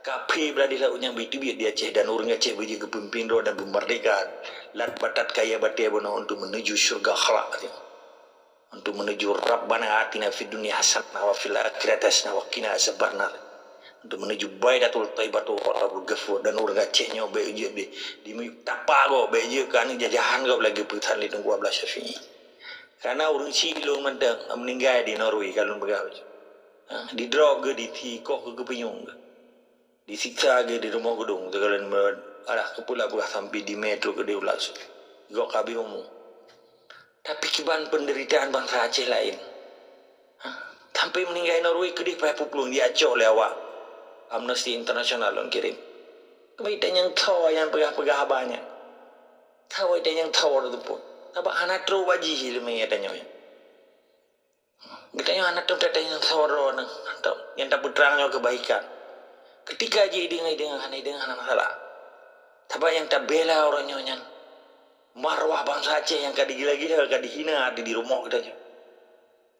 kaphé beuladih laôt nyan beuteubiet di Aceh dan ureueng Aceh beujeuet geupeumimpin droe dan beumerdeka lam batat kaya batèe bunoe untuk menuju syurga akhlak. Untuk menuju Rabbana atina fid dunya hasanah wa fil akhirati hasanah wa qina azabannar. Untuk menuju Baidatul Thaibatu wa Rabbul Ghafur dan ureueng Aceh nyoe bèk jeuet di, di miyup tapa gob, bèk jeuet keu aneuk jajahan gob lagèe peusan lé Teungku Abdullah Syafi'i. Karena ureueng Cilong mantong meuninggai di Norway ka lôn peugah. Ha, didrop geuh, disikoh geuh, geupeunyueng geuh. Disiksa geuh di rumoh geudong, teukalon me-, alah, keupeue lah peugah sampai di mè trok keudeh u langsông. Gok ka habéh umu. Tapi kiban penderitaan bansa Aceh laén. Ha? Sampai meuninggai Norway keudeh payah peuplueng, jiacok lé awak Amnesty International lôn kirém. Keubiet nyang tho nyang peugah-peugah haba nyan. Tho nyang tho teupeu. Sabab hana trok bak jih ileumèe tanyoe. Geutanyoe hana tom tatanyong saboh droeneuh, hana tom. Nyang tapeutrang nyoe keubaikan. Keutika jih ideungoe-ideungoe, hana ideungoe hana masalah. Sabab nyang tabela uroe nyoe nyan marwah bansa Aceh nyang ka digila-gila, ka dihina di, di rumoh geutanyoe.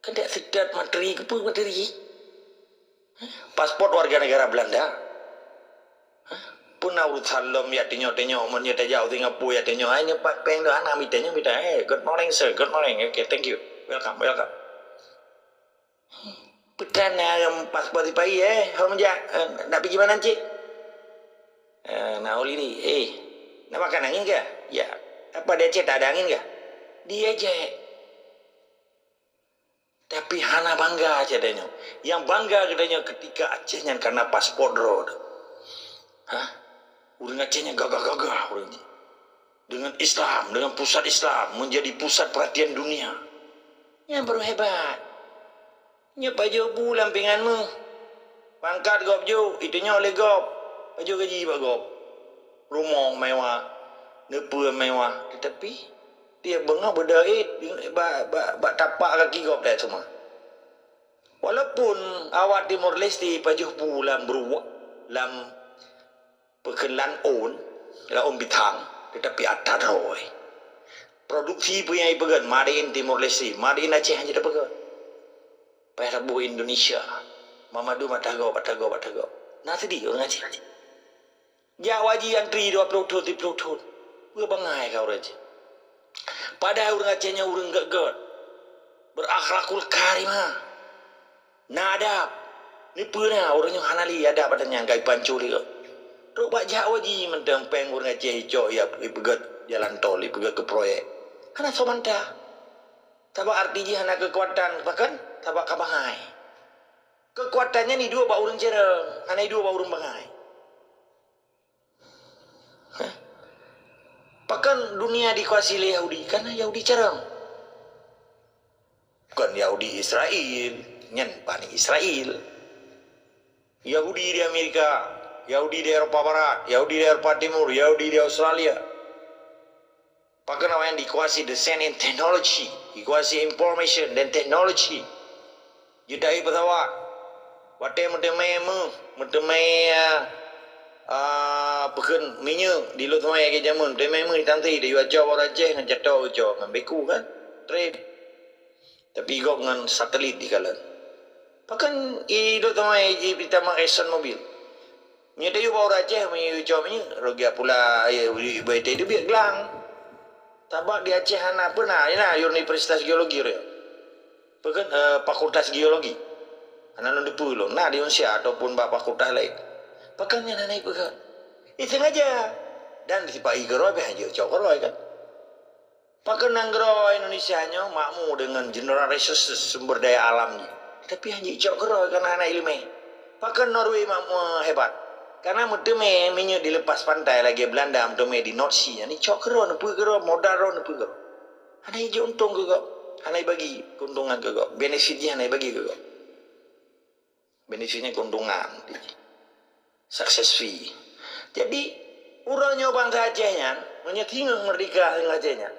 Kan dak seutôt materi, keupeue materi? Paspor warga negara Belanda. Peue na urusan lom jak teunyoe-teunyoe, meunyoe tajak u Singapura jak teunyoe, hai nyoe pat péng tu hana mita, nyoe mita. Hey, good morning, sir. Good morning. Okay, thank you. Welcome, welcome. Peue tan na paspor sipa-i, eh? Hom jak, eh, nak pigi meunan cit? Eh, na holiday. Eh, nak makan angin ke? Ya. Apa di Aceh tak ada angin ke? Di Aceh. Tapi hana bangga Aceh tanyoe. Nyang bangga geutanyoe keutika Aceh nyan kana paspor droe. Hah? Ureuëng Aceh nyan gagah-gagah ureuëng jih. Dengan Islam, dengan pusat Islam, menjadi pusat perhatian dunia. Nyan baru hebat. Nyoe pajoh bu lam pingan méuh. Pangkat gob jok, iteunyoe lé gob. Pajoh gaji bak gob. Rumoh mewah, neupeue mewah. Tetapi, tiep beungoh beudeuet bak, bak, bak tapak kaki gob deh teuma. Walaupun awak Timor Leste pajoh bu lam beruak, lam peukeun lan ôn, lam ôn bithang, tetapi atra droe. Produksi peue nyang ipeugét, made in Timor Leste, made in Aceh hana jipeugét. Payah taboh Indonesia. Mamadu mata gob, mata gob, mata gob. Na sedih ureuëng Aceh. Jak haji antri dua puluh thon, tiga puluh thon. Peue bangai ka ureuëng Aceh. Padahai ureuëng Aceh nyan ureuëng gét-gét. Berakhlakul karimah. Na adab. Ni peue na ureuëng nyoe hana lé adab ata nyang ka ipanco lé gob. Trok bak jak haji mantong péng ureuëng Aceh icok ya ipeugét jalan tol, ipeugét keu proyek. Hana soe mantah. Sabab arti jih hana keukuatan, bahkan sabab ka bangai. Keukuatan nyan iduek bak ureuëng cireueng, hana iduek bak ureuëng bangai. Hah? Pakon dunia dikuasai lé Yahudi? Karena Yahudi carông. Bukan Yahudi Israel, nyan Bani Israel. Yahudi di Amerika, Yahudi di Eropa Barat, Yahudi di Eropa Timur, Yahudi di Australia. Pakon awaknyan dikuasai the science and technology, dikuasai information dan teknologi. Jeuet tahi pesawat. Watée meuteumé méuh, meuteumé, ah, ah, peukheun minyeuk di Lhokseumawe lagée jameun, meuteumé méuh di Tangsi, di Aceh, Aceh ngon Cato, Uco ngon Beku kan. Train. Tapi gob ngon satelit dikalon. Pakon i Lhokseumawe i, i, i tamat Exxon Mobil. Meunyoe tayue bak ureuëng Aceh, meunyoe icok minyeuk, roh geuh pula, ya, ibai teubiet glang. Sabab di Aceh hana peue na, na universitas geologi roh. Peukheun, eh, fakultas geologi. Hana lôn teupeue lôn, na di Unsia ataupun bak fakultas laén. Pakon nyan hana ipeugah. Isengaja. Dan sipa-i keurôi, pih hanjeuet cok keurôi kan. Pakon nanggroe Indonesia nyoe makmu dengan general resources, sumber daya alam jih. Tapi hanjeuet cok keurôi karena hana ileumé. Pakon Norway makmu hebat? Karena meuteumé minyeuk dilepas pantai lagée Belanda meuteumé di North Sea. Nyan icok keurôi, neupeue keurôi, modal droe neupeue keurôi. Hana ijok untông keu gob. Hana ibagi keuntungan keu gob. Benefit jih hana ibagi keu gob. Benefit nyan keuntungan. Success fee. Jadi, uroe nyoe bansa Aceh nyan, meunyoe singoh merdeka singoh Aceh nyan,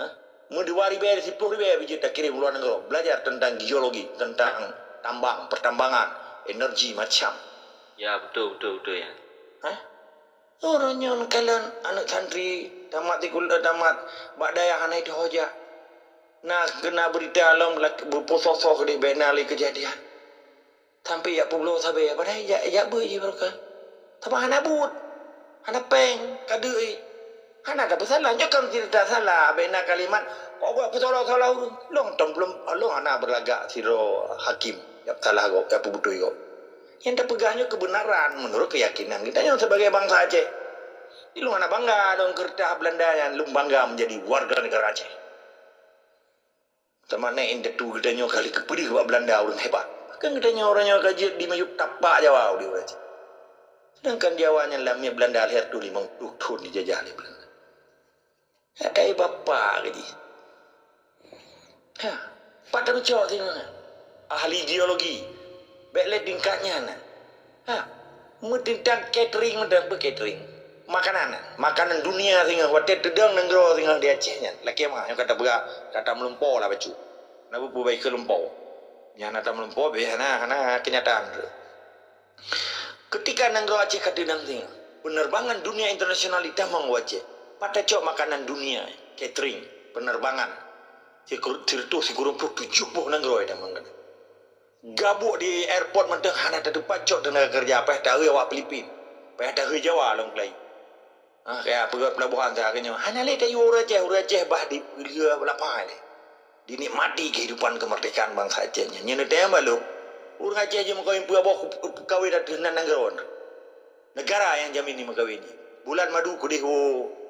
ha? Meudua ribée, siploh ribée bijéh takirém luwa nanggroe, belajar teuntang geologi, teuntang tambang, pertambangan, energi macam. Ya, betul, betul, betul, ya. Ha? Uroe nyoe kalon aneuëk santri tamat sikula, tamat bak dayah hana iteuho jak. Na keuna beurita lom lak-, beupeusoh-soh deh bék na lé keujadian. Sampai jak peubloe sabe, padahai jak, jak beuet jih barokah. Sabab hana buet, hana péng, ka deuek. Hana tapeusalah, nyoe kan cerita salah, bék na kalimat, kok buat peusalah-salah ureuëng. Lôn tom lôn, lôn hana beulagak sidroe hakim, jak salah gob, jak peubeutôi gob. Nyang tapeugah nyoe keubeunaran meunurot keuyakinan geutanyoe sibagai bansa Aceh. Jadi lôn hana bangga lôn keureutah Belanda nyan, lôn bangga menjadi warga negara Aceh. Teuma na indatu geutanyoe ka lheueh geupeudeuh bak Belanda ureuëng hebat. Pakon geutanyoe uroe nyoe ka jeuet dimiyueb tapak Jawa di ureuëng Aceh. Sedangkan Jawa nyan lamiet Belanda lhèe reutôh limong ploh thon dijajah lé Belanda. Hai bapak kah jih. Ha, pat tarucok singoh nyan. Ahli geologi. Bék lé tingkat nyan. Ha, meuteuntang catering, meuteuntang peue catering. Makanan, makanan dunia singoh, watèe teudong nanggroe singoh di Aceh nyan. Lakèe meuah, nyoe ka tapeugah, ka tameulumpo lah bacut. Na peue-peue baikeu lumpo. Nyan hana tameurumpok, hana, hana kenyataan. Ketika nanggroe Aceh ka teunang singoh, penerbangan dunia internasional jitamong u Aceh. Pat tacok makanan dunia, catering, penerbangan. Sikur-, sireutôh sikureueng ploh tujoh boh nanggroe jitamong keunan. Gabuk di airport mantong hana tateupat cok teunaga kerja, payah taeu awak Filipin, payah taeu Jawa lom keulayi. Ah, kaya peugah pelabuhan saya keunoe. Hana lé tayue ureueng Aceh, ureueng Aceh bah dipeulheueh lapah lé. Dinikmati kehidupan kemerdekaan bangsa Aceh nyan. Nyan teuh nyang balum. Ureueng Aceh jimeukawen peue boh kawin ateueh nan nanggroe. Negara nyang jamin jimeukawen jih. Bulan madu keudeh u,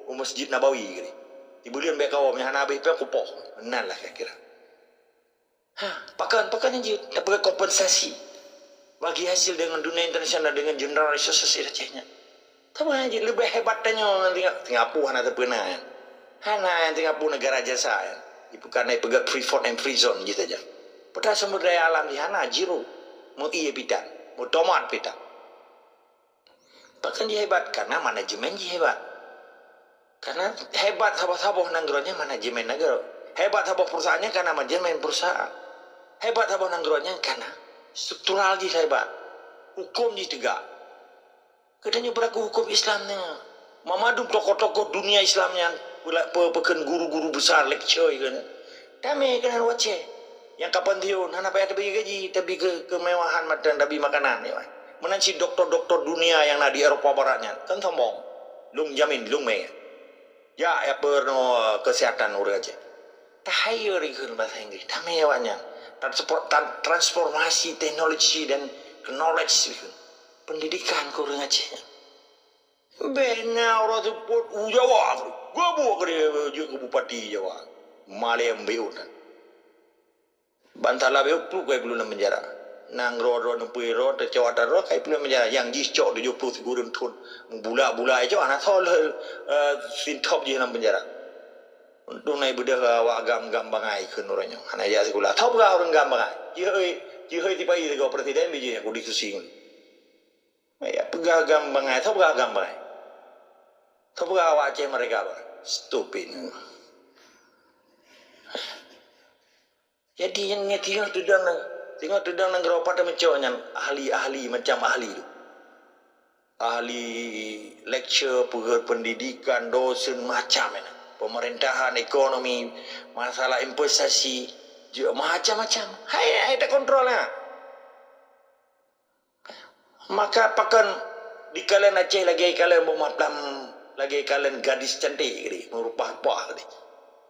u Masjid Nabawi keudeh. Di buleuen bèk kawom nyang hana habéh pèng kupoh. Meunan lah kira-kira. Ha, pakon, pakon nyang jeuet tapeugah kompensasi bagi hasil dengan dunia internasional dengan general resources Aceh nyan. Tapi nyang jeuet leubeh hebat tanyoe ngon Singa-, Singapura hana teupeuna nyan. Hana nyan Singapura negara jasa nyan. Ibukan ai peugah Freeport and Freezone jih saja. Padahai sumber daya alam jih hana, zero. Meu ie pitan, meu tomat pitan. Pakon jih hebat? Karena manajemen jih hebat. Karena hebat saboh-saboh nanggroe nyan manajemen nanggroe. Hebat saboh perusahaan nyan karena manajemen perusahaan. Hebat saboh nanggroe nyan karena struktural jih hebat. Huköm jih tegak. Geutanyoe beulaku huköm Islam nyan. Mamandum tokoh-tokoh dunia Islam nyan, peula-, pe-, peukheun guru-guru besar lecture keunan. Damé keunan u Aceh. Nyang ka pensiun, hana payah tabri gaji, tabri ke-, kemewahan mantong, tabri makanan, ya. Meunan cit doktor-doktor dunia nyang na di Eropa Barat nyan, kan sombong. Lôn jamin, lôn mè. Ya, ya peurunoe kesehatan ureueng Aceh. Tahayeu dikheun bahasa Inggris, damé awaknyan. Transpo-, tan-, transformasi teknologi dan knowledge dikheun. Pendidikan keu ureueng Aceh nyan. Bèk na uroe seupôt u Jawa, geubuet keu dia jeuet keu bupati Jawa. Malém beuet nyan. Ban salah beuet, pluek kai pilu lam penjara. Nanggroe droe neupui droe, teucok atra droe, kai pilu lam penjara. Nyang jih cok tujoh ploh sikureueng thon. Mubula-bula cok, hana soe lheueh, eh, sintop jih lam penjara. Untung na ibeudôh awak GAM, GAM bangai kheun uroe nyoe. Hana jak sikula. Soe peugah ureueng GAM bangai? Jihôi, jihôi sipa-i sigoe presiden bijéh nyang kudiskusi ngon. Ya, peugah GAM bangai, soe peugah GAM bangai? Soe peugah awak Aceh merdeka bangai? Stupid. Jadi, nyang nyoe teungoh teudong, teungoh teudong nanggroe pat meucok nyan, ahli-ahli, macam ahli tu. Ahli lecture, peugét pendidikan, dosen, macam nyan. Pemerintahan, ekonomi, masalah investasi, ju-, macam-macam. Hai, hai takontrol nyan. Maka pakon dikalon Aceh lagèe kalon boh maplam, lagèe kalon gadis cantik keudéh, meurupah-rupah keudéh.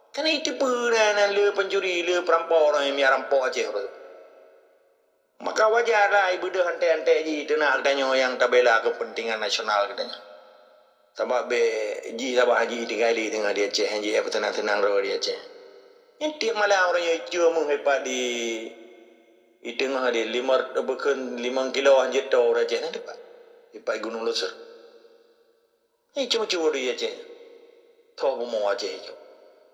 Kan itu peue na, na le pencuri, le perampok, ureueng nyang rampok Aceh ureueng. Maka wajar lah ibeudôh antek-antek jih teunak geutanyoe nyang tabela kepentingan nasional geutanyoe. Sabab bèk jih saban haji tinggai lé teungoh di Aceh, jih peuteunang-teunang droe di Aceh. Nyan tiep malam ureueng nyoe icue meuh ipat di, di teungoh di lima, bukon limong kilo hanjeuet to ureueng Aceh nyan dipat. Ipat Gunung Loser. Nyan icue-cue di Aceh. Toh bumoe Aceh icue.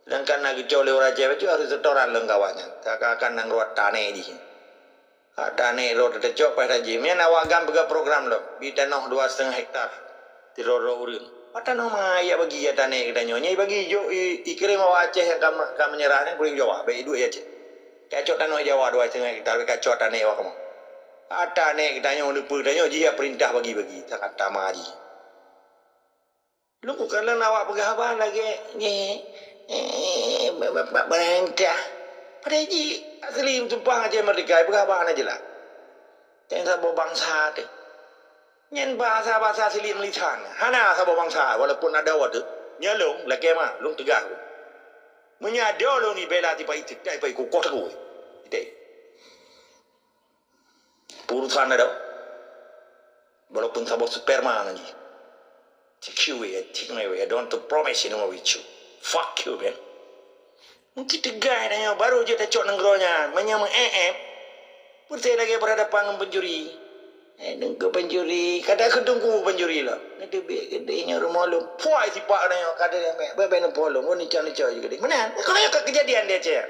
Sedangkan na geucok lé ureueng Aceh bacut harôh setoran lom keu awaknyan. Seakan-akan nanggroe tanèk jih. Hak tanèk droe teucok paih rajin. Nyan awak GAM peugah program lom, bri tanoh dua setengah hektar. Sidroe-droe ureueng. Pat tanoh ma ijak bagi ijak tanèk geutanyoe. Nyan ibagi jok i-, ikirém awak Aceh nyang ka me-, ka meunyeurah nyan, kureueng Jawa, bèk iduek i Aceh. Kacok tanoh Jawa dua setengah hektar, bèk kacok tanèk awak kamoe. Hak tanèk geutanyoe, neupeu geutanyoe, jih jak peurintah bagi-bagi. Sangat tama jih. Lôn kukalon awak peugah haba lagèe nyoe, eh, ba-, ba-, ba-, peurintah. Padahai jih asli meutumpah ngon Aceh Merdeka, peugah haba hana jeulaih. Nyang saboh bansa teuh. Nyan bahasa-bahasa silik meulisan. Hana saboh bansa, walaupun adoe teuh. Nyoe lôn, lakèe meu'ah, lôn teugas. Meunyoe adoe lôn ibela tipa iték, tipa ikukoh takue. Iték. Urusan adoe. Walaupun saboh sperma ngon jih. Take you away, take me away. I don't want to promise anymore with you. Fuck you, man. Mungkin teugas tanyoe, baru jeuet tacok nanggroe nyan. Meunyoe meu-, eh, eh. Putih lagèe berhadapan ngon pencuri. Eh, deungö pencuri. Kada keudungku pencuri lah. Neuteubiet keudéh nyoe rumoh lôn. Puai sipak tanyoe, kada lé mè. Bèk-bèk neupoh lôn. Oh, nicok-nicok jih keudéh. Meunan. Kalau nyoe ka kejadian di Aceh.